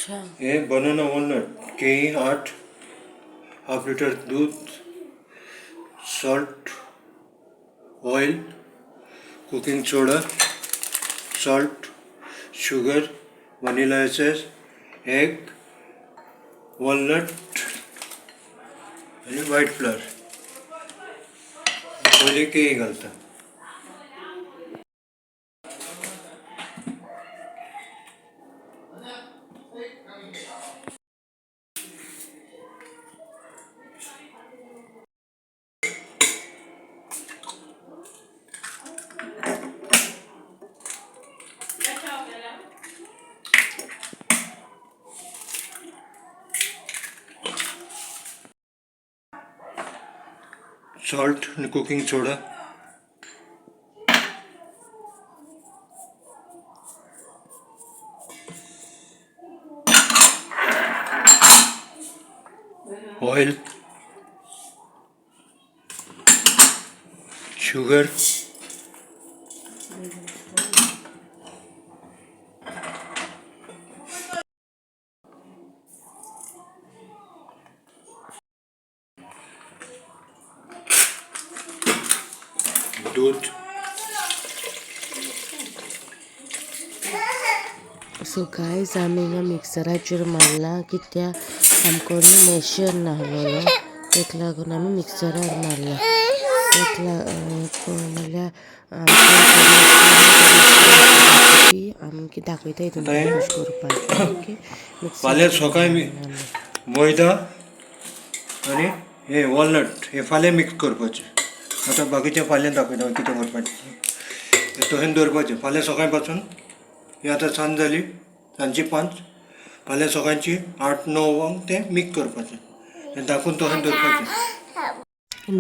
अच्छा. हे banana walnut, केळी 8, हाफ लिटर दूध, salt, oil, cooking soda, salt, sugar, vanilla essence, egg, walnut आनी व्हायट फ्लावर. पयलीं केळी घालता. सॉल्ट आनी cooking soda, oil, sugar, दूध. सो गायज, आमी हिंगा मिक्सराचेर मारला कित्याक आमकां न्हू मॅशर नासलेलो, ताका लागून आमी मिक्सरार मारला. ताका म्हणल्यार रेसिपी आमकां दाखयता तुमकां कशें करपाचें. ओके. फाल्यां सकाळीं मैदा आनी हे वॉलनट हे फाल्यां मिक्स करपाचें. आतां बाकीचें फाल्यां दाखयता कितें करपाचें. हें तशें दवरपाचें फाल्यां सकाळीं पासून. ही आतां सांज जाली, सांजची 5, फाल्यां सकाळची 8 9 तें मिक्स करपाचें. हें दाखोवन तशें दवरपाचें.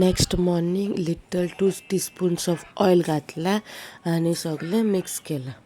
Next morning little 2 teaspoons of oil घातला आनी सगळें मिक्स केलां.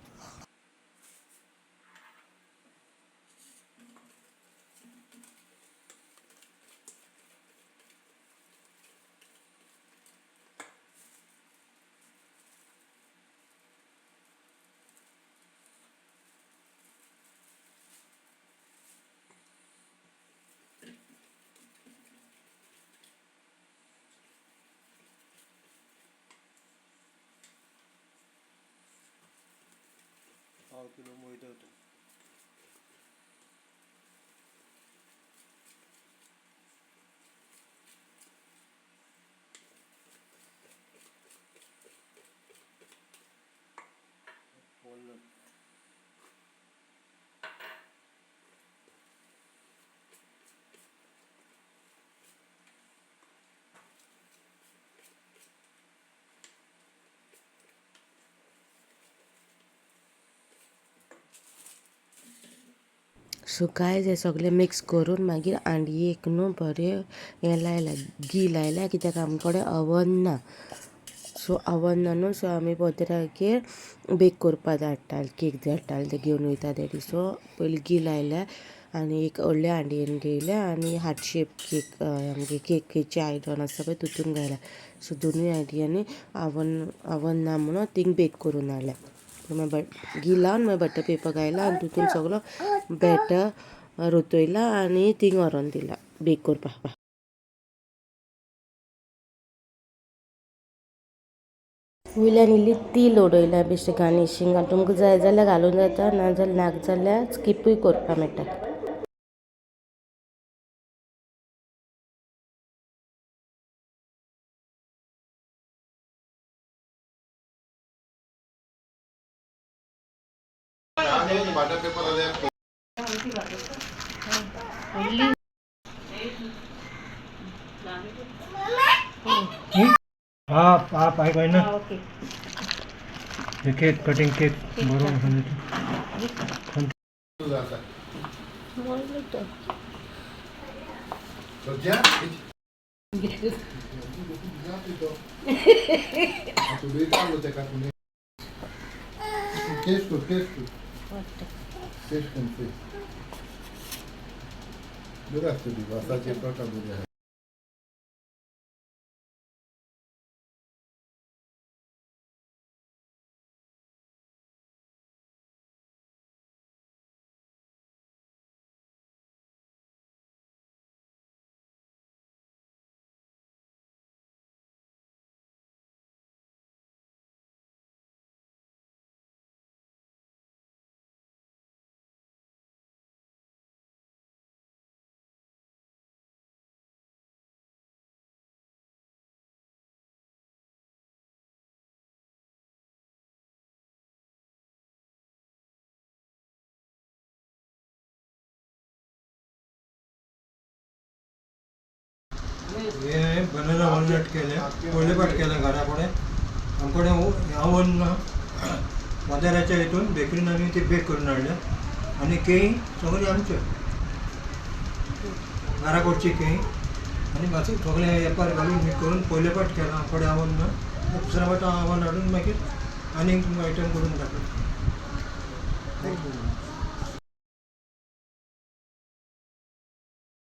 पाव किलो मैदा होतो. वॉलनट. सो गायज, हें सगळें मिक्स करून मागीर हांडयेक न्हू बरें हें लायलां, घी लायलां, कित्याक आमचे कडेन ओवन ना. सो ओवन ना न्हू, सो आमी पत्र्यागेर बेक करपा धाडटाले, केक धाडटाले ते घेवन वयता तेणी. सो पयलीं घी लायल्या आनी एक व्हडल्या हांडयेन घेयल्या आनी हार्ट शेप केक आमगे केकीचे आयदन आसता पळय तितून घायला. सो दोनूय हांडयांनी ओवन ना म्हणून थिंग बेक करून हाडल्या. मागीर घी लावन मागीर बटर पेपर घायला आनी तितून सगलो बॅटर रोतयला आनी थिंग व्हरोन दिला बेक करपाक. वयल्यान इल्ली तेल उडयला बेश्टें गार्निशिंगाक. तुमकां जाय जाल्यार घालूंक जाता, नाजाल्यार नाका जाल्यार स्किपूय करपाक मेळटा. आप आप आयकय ना, हे केक कटिंग, केक बरोबर. Taste good, taste good. Taste and see. बरें आसतली वासाचे प्रकार बरे आहा. वॉलनट केले, पयले पाट केले घरा कडेन. आमकडे ओवन ना, बाजाराच्या हितून बेकरीन आमी ती बेक करून हाडल्या. आनी केळीं सगळीं आमच्यो घरा कडची केळीं. आनी मातशें सगळें एपार घालून मिक्स करून पयले पाट केला. आमकडे ओवन ना, दुसऱ्या फावट ओवन हाडून मागीर आनीक तुमकां आयटम करून दाखयता.